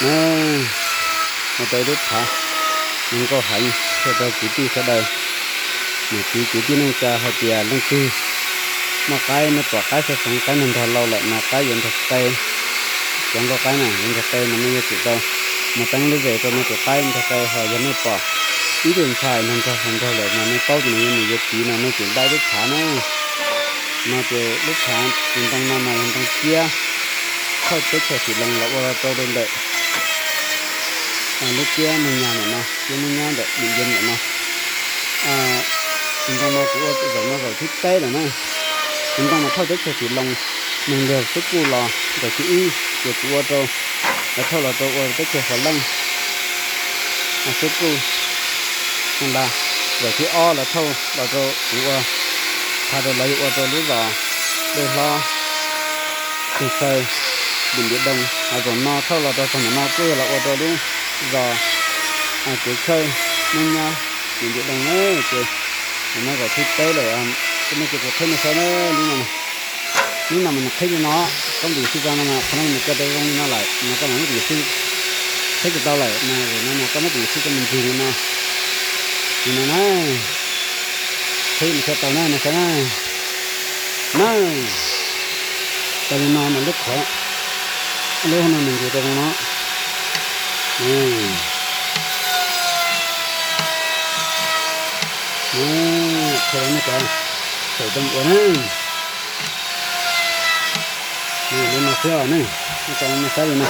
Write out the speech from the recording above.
Na, ua tau ib lub phav zoo nkauj heev, qhia rau kwv tij sawv daws, niam txiv kwv tij neej tsa hais tias leej twg muaj qaib, nej pom qaib sab seev, qaib nrog nrog lauj lawm no, qaib yuav nrog qe, cov nkauj qaib na yuav nrog qe no, nej yuav tsum tau mus teeb lub zes rau nej tus qaib nrog qe. Ho yog nej pom ib tug ntxhais nrog nrog nrog lawm mas nej paub tias nws yuav niam yuav txiv no, nej tsum npaj ib lub phav na. No ces lub phav tus ntoo no mas yog ntoo ciab thauj teb chaws Xim Loos los ua rau rau ntawm lub ciab Moos Nyab ntawm no, ciab Moos Nyab ntawm Dim Npias ntawm no. Tus ntoo no kuv ua zaum no zaum thib peb lawm na. Tus ntoo mas thauj teb chaws Xim Loos, neeg liag xub kuj los zaum thib ib, ces kuv ua rau, lawv thauj los rau ua teb chaws Fam Leej xub kuj ntag. Zaum thib ob lawv thauj los rau kuv ua, phav rau lawv yuav ua rau lub zos Dej Hlob, Tug Xaw, Dim Npias Doo. Ho zaum no thauj los rau txog ntawm no kuj yog los ua rau lub zos Kev Tshawj, Moos Nyab, Dim Npias Doo na. Ces zaum no zaum thib peb lawm, nej ces kuv qhib nej saib na, lub no, lub no mas nws qhib li no, koj muab tus yuam sij tso no mas qhov no nws kaw tau zoo li no lawm no, koj mam muab tus yuam sij, qhib tsis tau lawm mas zaum no mas koj muab tus yuam sij coj mus nrig li no, li no na. Qhib mas thiaj tau na, nej saib na. Na, tau li no mas lub qhov, lub no nws nrig rau zoo no. Qhia rau nej cov xyaum coj mus ua na. Li no xwb os ne, nej saib li no.